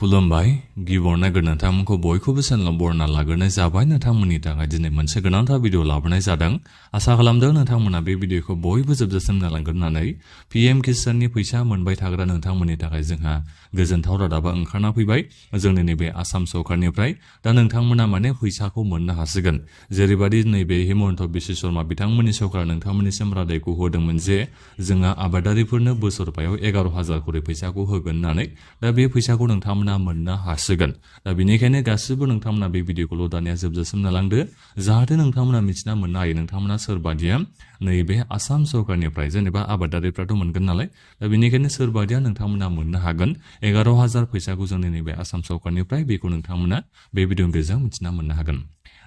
खुलुमबाय गिबियावनो नोंथांमोनखौ बयखौबो चेनेलाव बरायना लाग्रोनाय जाबाय। नोंथांमोननि थाखाय दिनै मोनसे गोनांथार भिडिअ लाबोनाय जादों। आसा खालामदों नोंथांमोना बे भिडिअखौ बयबो जोबजासिम नायलांगोन होननानै। पीएम किसाननि फैसा मोनबाय थाग्रा नोंथांमोननि थाखाय जोंहा गोजोनथाव रादाबा ओंखारना फैबाय जोंनि नैबे आसाम सरकारनिफ्राय। दा नोंथांमोना माने फैसाखौ मोननो हासिगोन। जेरैबायदि नैबे हिमन्त बिश्व शर्मा बिथांमोननि सरकारा नोंथांमोननिसिम रादायखौ होदोंमोन जे जोंहा आबादारिफोरनो बोसोरफायाव 11,000 खरि फैसाखौ होगोन होननानै। दा बे फैसाखौ नोंथांमोना मोननो हासिगोन। दा बेनिखायनो गासिबो नोंथांमोना बे भिडिअखौल' दानिया जोबजासिम नायलांदो जाहाथे नोंथांमोना मिथिना मोननो हायो नोंथांमोना सोरबादिया नैबे आसाम सरकारनिफ्राय जेनेबा आबादारिफ्राथ' मोनगोन नालाय। दा बेनिखायनो सोरबादिया नोंथांमोना मोननो हागोन 11,000 फैसाखौ जोंनि नैबे आसाम सरकारनिफ्राय बेखौ नोंथांमोना बे भिडिअनि गेजेरजों मिथिना मोननो हागोन।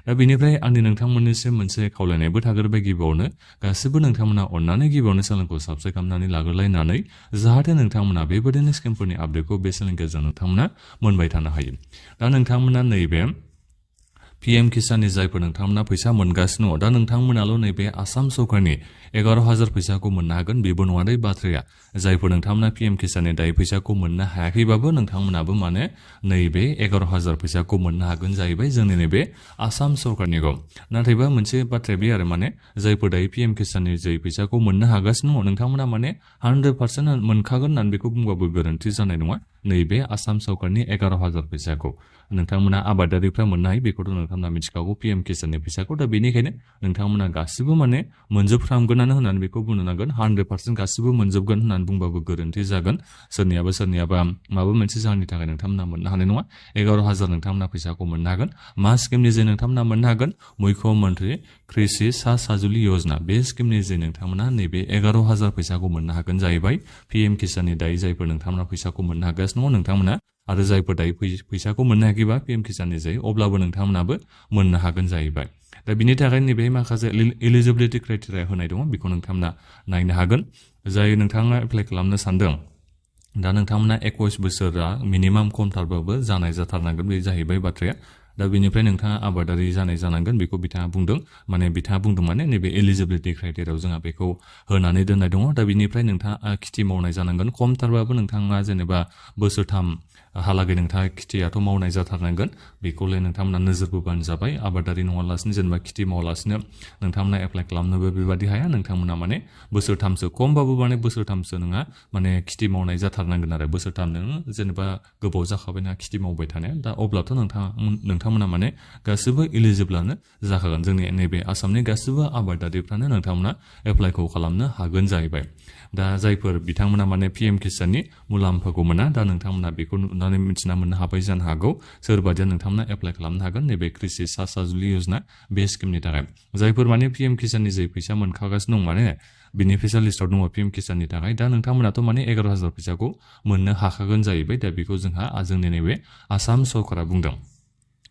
दा बेनिफ्राय आंनि नोंथांमोननिसिम मोनसे खावलायनायबो थाग्रोबाय गिबियावनो गासिबो नोंथांमोना अननानै गिबियावनो चेनेलखौ साबस्क्राइब खालामनानै लाग्रोलायनानै जाहाथे नोंथांमोना बेबायदिनो स्किमफोरनि आपडेटखौ बे चेनेलनि गेजेरजों नोंथांमोना मोनबाय थानो हायो। दा नोंथांमोना नैबे पीएम किसाननि जायफोर नोंथांमोना फैसा मोनगासिनो दङ दा नोंथांमोनाल' नैबे आसाम सरकारनि 11,000 फैसाखौ मोननो हागोन बेबो नङा दै बाथ्राया। जायफोर नोंथांमोना पीएम किसाननि दायो फैसाखौ मोननो हायाखैबाबो नोंथांमोनाबो माने नैबे 11,000 फैसाखौ मोननो हागोन जाहैबाय जोंनि नैबे आसाम सरकारनिखौ। नाथायबा मोनसे बाथ्राया बे आरो माने जायफोर दायो पीएम किसाननि जै फैसाखौ मोननो हागासिनो दङ नोंथांमोना माने 100% मोनखागोन होननानै बेखौ बुंबाबो गोरोन्थि जानाय नङा। नैबे आसाम सरकारनि 11,000 फैसाखौ नोंथांमोना आबादारिफ्रा मोननो हायो बेखौथ' नोंथांमोना मिथिखागौ पीएम किसाननि फैसाखौ। दा बेनिखायनो नोंथांमोना गासिबो माने मोनजोबफ्रामगोनानो होननानै बेखौ बुंनो नांगोन। 100% गासिबो मोनजोबगोन होननानै बुंबाबो गोरोन्थि जागोन। सोरनियाबा माबा मोनसे जाहोननि थाखाय नोंथांमोना मोननो हानाय नङा। 11,000 नोंथांमोना फैसाखौ मोननो हागोन। मा स्किमनि जे नोंथांमोना मोननो हागोन मुख्यमन्त्रि कृषि साजुलि योजना बे स्किमनि जे नोंथांमोना नैबे 11,000 फैसाखौ मोननो हागोन जाहैबाय। पीएम किसाननि दायो जायफोर नोंथांमोना फैसाखौ मोननो हागासिनो दङ नोंथांमोना आरो जायफोर दायो फैसाखौ मोननो हायाखैबा पीएम किसाननि जायो अब्लाबो नोंथांमोनाबो मोननो हागोन जाहैबाय। दा बिनि थाखाय नैबे माखासे एलिजिबिलिटि क्राइटेरिया होनाय दङ बेखौ नोंथांमोना नायनो हागोन। जाय नोंथाङा एप्लाइ खालामनो सानदों दा नोंथांमोना 21 बोसोरा मिनिमाम खमथारबाबो जानाय जाथारनांगोन बे जाहैबाय बाथ्राया। दा बेनिफ्राय नोंथाङा आबादारि जानाय जानांगोन बेखौ बिथाङा बुंदों माने नैबे एलिजिबिलिटि क्राइटेरियायाव जोंहा बेखौ होनानै दोननाय दङ। दा बेनिफ्राय नोंथाङा खेथि मावनाय जानांगोन खमथारबाबो नोंथाङा जेनेबा बोसोरथाम हालागै नोंथाङा खेथियाथ' मावनाय जाथारनांगोन। बेखौलाय नोंथांमोना नोजोर बोबानो जाबाय। आबादारि नङालासिनो जेनेबा खेथि मावालासिनो नोंथांमोना एप्लाइ खालामनोबो बेबादि हाया। नोंथांमोना माने बोसोरथामसो खमबाबो माने बोसोरथामसो नोंहा माने खेथि मावनाय जाथारनांगोन आरो बोसोरथाम नोङो जेनेबा गोबाव जाखाबाय ना खेथि मावबाय थानाया। दा अब्लाथ' नोंथांमोना माने गासिबो इलिजिबोलानो जाखागोन। जोंनि नैबे आसामनि गासिबो आबादारिफ्रानो नोंथांमोना एप्लाइखौ खालामनो हागोन जाहैबाय। दा जायफोर बिथांमोना माने पीएम किसाननि मुलाम्फाखौ मोना दा नोंथांमोना बेखौ नुनानै मिथिना मोननो हाबाय जानो हागौ। सोरबादिया नोंथांमोना एप्लाइ खालामनो हागोन नैबे कृषि साजुलि योजना बे स्किमनि थाखाय। जायफोर माने पीएम किसाननि जे फैसा मोनखागासिनो दं माने बेनिफिसियाल लिस्टआव दङ पीएम किसाननि थाखाय। दा नोंथांमोनाथ' माने 11,000 फैसाखौ मोननो हाखागोन जाहैबाय। दा बेखौ जोंनि नैबे आसाम सरकारा बुंदों।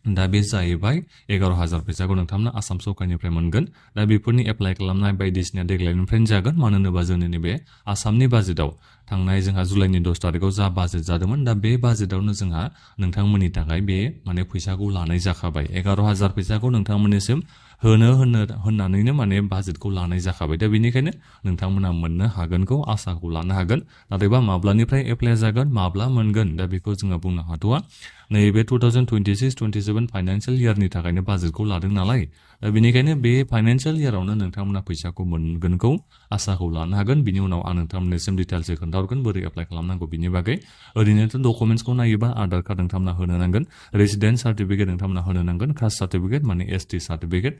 दा बे जाहैबाय 11,000 फैसाखौ नोंथांमोना आसाम सरकारनिफ्राय मोनगोन। दा बेफोरनि एप्लाइ खालामनाय बायदिसिना देग्लायनिफ्रायनो जागोन। मानो होनोबा जोंनि नैबे आसामनि बाजेटआव थांनाय जोंहा जुलाइनि 10 तारिखआव जा बाजेट जादोंमोन दा बे बाजेटआवनो जोंहा नोंथांमोननि थाखाय बे माने फैसाखौ लानाय जाखाबाय। 11,000 फैसाखौ नोंथांमोननिसिम होननानैनो माने बाजेटखौ लानाय जाखाबाय। दा बेनिखायनो नोंथांमोना मोननो हागोनखौ आसाखौ लानो हागोन। नाथायबा माब्लानिफ्राय एप्लाइ जागोन माब्ला मोनगोन दा बेखौ जोङो बुंनो हाथ'वा। नैबे 2026-27 फाइनान्सियेल इयारनि थाखायनो बाजेटखौ लादों नालाय। दा बेनिखायनो बे फाइनान्सियेल इयारावनो नोंथांमोना फैसाखौ मोनगोनखौ आसाखौ लानो हागोन। बिनि उनाव आं नोंथांमोननिसिम डिटेल्सै खोन्थाहरगोन बोरै एप्लाइ खालामनांगौ बिनि बागै। ओरैनोथ' डकुमेन्ट्सखौ नायोबा आधार कार्ड नोंथांमोना होनो नांगोन, रेसिडेन्स सार्टिफिकेट नोंथांमोना होनो नांगोन, कास्ट सार्टिफिकेट माने ST सार्टिफिकेट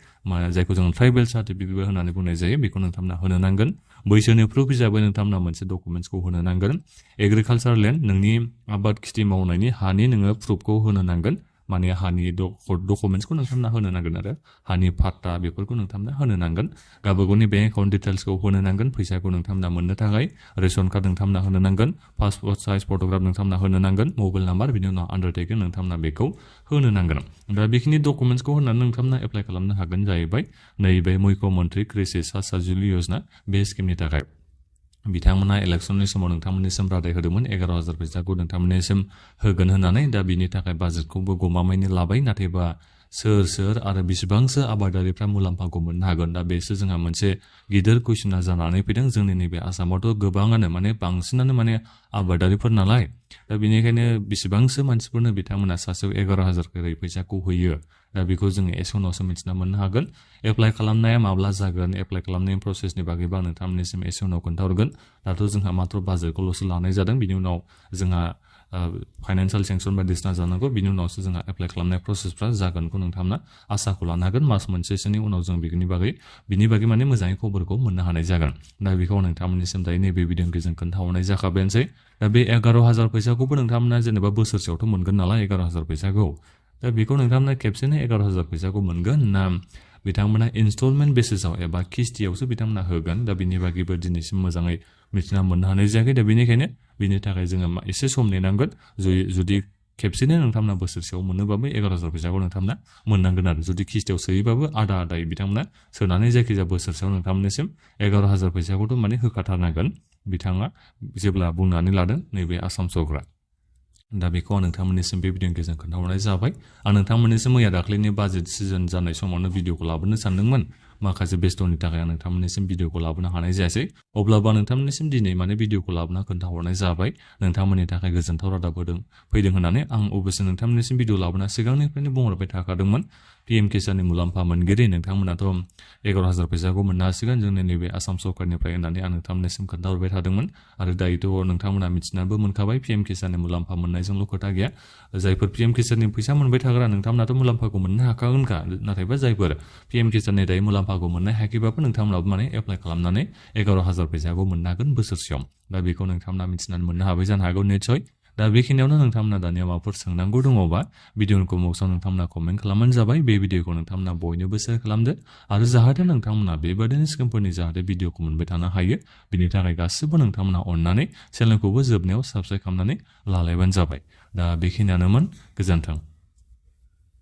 जायखौ जों ट्राइबेल सार्टिफिकेट होननानै बुंनाय जायो बेखौ नोंथांमोना होनो नांगोन। बैसोनि प्रुफ हिसाबै नोंथांमोना मोनसे डकुमेन्ट्सखौ होनो नांगोन। एग्रिकालसार लेन्ड नोंनि आबाद खेथि मावनायनि हानि नोङो प्रुफखौ होनो नांगोन। माने हानि डकुमेन्ट्सखौ नोंथांमोना होनो नांगोन आरो हानि फाट्टा बेफोरखौ नोंथांमोना होनो नांगोन। गावबागावनि बेंक एकाउन्ट डिटेल्सखौ होनो नांगोन। फैसाखौ नोंथांमोना मोननो थाखाय रेशन कार्ड नोंथांमोना होनो नांगोन, पासपोर्ट साइज फट'ग्राफ नोंथांमोना होनो नांगोन, मबाइल नाम्बार बिनि उनाव आन्डारटेकिं नोंथांमोना बेखौ होनो नांगोन। दा बेखिनि डकुमेन्ट्सखौ होनानै नोंथांमोना एप्लाइ खालामनो हागोन जाहैबाय नैबे मुख्यमन्त्रि कृषि साजुलि योजना बे स्किमनि थाखाय। बिथांमोना इलेक्सननि समाव नोंथांमोननिसिम रादाय होदोंमोन 11,000 फैसाखौ नोंथांमोननिसिम होगोन होननानै। दा बिनि थाखाय बाजेटखौबो गमामायैनो लाबाय। नाथायबा सोर आरो बेसेबांसो आबादारिफ्रा मुलाम्फाखौ मोननो हागोन दा बेसो जोंहा मोनसे गिदिर कुइसना जानानै फैदों जोंनि नैबे आसामावथ' गोबाङानो माने बांसिनानो माने आबादारिफोर नालाय दा बेनिखायनो बेसेबांसो मानसिफोरनो बिथांमोना सासेयाव 11,000 करै फैसाखौ होयो दा बेखौ जोङो एसे उनावसो मिथिना मोननो हागोन एप्लाइ खालामनाया माब्ला जागोन एप्लाइ खालामनायनि प्रसेसनि बागैबो आं नोंथांमोननिसिम एसे उनाव खोन्थाहरगोन दाथ' जोंहा मात्र बाजेटखौल'सो लानाय जादों बिनि उनाव जोंहा फाइनान्सियेल सेंसन बायदिसिना जानांगौ बिनि उनावसो जोंहा एप्लाइ खालामनाय प्रसेसफ्रा जागोनखौ नोंथांमोना आसाखौ लानो हागोन मास मोनसेसोनि उनाव जों बिनि बागै माने मोजाङै खबरखौ मोननो हानाय जागोन दा बेखौ नोंथांमोननिसिम दायो नैबे भिडिअनि गेजेरजों खोन्थाहरनाय जाखाबायानोसै दा बे 11,000 फैसाखौबो नोंथांमोना जेनेबा बोसोरसेयावथ' मोनगोन नालाय 11,000 फैसाखौ दा बेखौ नोंथांमोना खेबसेनो 11,000 फैसाखौ मोनगोन ना बिथांमोना इनस्टलमेन्ट बेसिसाव एबा किस्तियावसो बिथांमोना होगोन दा बिनि बागैबो दिनैसिम मोजाङै मिथिना मोननो हानाय जायाखै दा बेनिखायनो बिनि थाखाय जोङो एसे सम नेनांगोन जुदि खेबसेनो नोंथांमोना बोसोरसेयाव मोनोबाबो 11,000 फैसाखौ नोंथांमोना मोननांगोन आरो जुदि किस्तियाव सोयोबाबो आदायै बिथांमोना सोनानै जायखिजाया बोसोरसेयाव नोंथांमोननिसिम 11,000 फैसाखौथ' माने होखाथारनांगोन बिथाङा जेब्ला बुंनानै लादों नैबे आसाम सरकारा दा बेखौ आं नोंथांमोननिसिम बे भिडिअनि गेजेरजों खोन्थाहरनाय जाबाय आं नोंथांमोननिसिम मैया दाख्लैनि बाजेट सिजन जानाय समावनो भिडिअखौ लाबोनो सानदोंमोन माखासे बेस्थ'नि थाखाय आं नोंथांमोननिसिम भिडिअखौ लाबोनो हानाय जायासै अब्लाबो आं नोंथांमोननिसिम दिनै माने भिडिअखौ लाबोना खोन्थाहरनाय जाबाय नोंथांमोननि थाखाय गोजोनथाव रादाब फैदों होननानै आं अबयसे नोंथांमोननिसिम भिडिअ लाबोना सिगांनिफ्रायनो बुंहरबाय थाखादोंमोन PM किसाननि मुलाम्फा मोनगिरि नोंथांमोनाथ' 11,000 फैसाखौ मोननो हासिगोन जोंनि नैबे आसाम सरकारनिफ्राय होननानै आं नोंथांमोननिसिम खोन्थाहरबाय थादोंमोन आरो दायोथ' नोंथांमोना मिथिनानैबो मोनखाबाय PM किसाननि मुलाम्फा मोननायजोंल' खोथा गैया जायफोर PM किसाननि फैसा मोनबाय थाग्रा नोंथांमोनाथ' मुलाम्फाखौ मोननो हाखागोनखा नाथायबा जायफोर PM किसाननि दायो मुलाम्फाखौ मोननो हायाखैबाबो नोंथांमोनाबो माने एप्लाइ खालामनानै 11,000 फैसाखौ मोननो हागोन बोसोरसेयाव दा बेखौ नोंथांमोना मिथिनानै मोननो हाबाय जानो हागौ निस्सय दा बेखिनियावनो नोंथांमोना दानिया माबाफोर सोंनांगौ दङबा भिडिअनि कमेन्टआव नोंथांमोना कमेन्ट खालामबानो जाबाय बे भिडिअखौ नोंथांमोना बयनोबो शेयार खालामदो आरो जाहाथे नोंथांमोना बेबादिनो स्किमफोरनि जाहाथे भिडिअखौ मोनबाय थानो हायो बिनि थाखाय गासिबो नोंथांमोना अननानै चेनेलखौबो जोबनायाव साबस्क्राइब खालामनानै लालायबानो जाबाय दा बेखिनियानोमोन गोजोन्थों